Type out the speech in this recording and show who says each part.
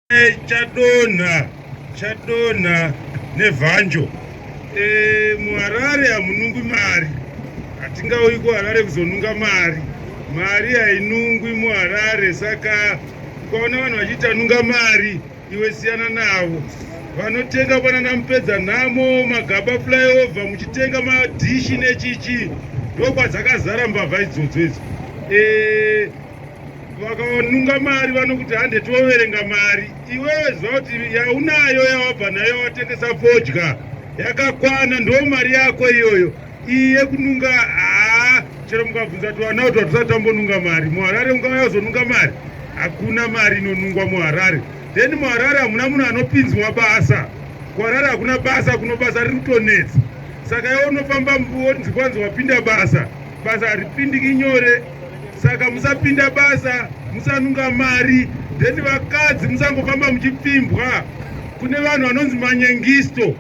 Speaker 1: Chadonha chadonha nevhanjo. Muharare hamunungwi mari, hatingauyi kuHarare kuzonunga mari. Mari hainungwi muHarare, saka ukaona vanhu vachiita nunga mari, iwe siyana navo. Vanotenga panana mupedza nhamo, magaba, flyover, muchitenga madhishi nechichi, ndokwadzakazara mbavha idzodzo idzo. Vakaonunga mari vanokuti hande toverenga mari. Iwewe ziva kuti yaunayo yawabva nayo watengesa fodya yakakwana, ndo mari yako iyoyo. Iyi yekununga, haa, chero mukabvunza kuti vana kuti vatisati tambonunga mari muHarare, ungauya uzonunga mari? Hakuna mari inonungwa muHarare. Then muHarare hamuna munhu anopinzwa basa. KuHarare hakuna basa, kuno basa riri kutonetsa. Saka iwe unofamba wonzi kwanzi wapinda basa, basa haripindiki nyore. Saka musapinda basa, musanunga mari. Then vakadzi, musangofamba muchipfimbwa. Kune vanhu vanonzi manyengisto.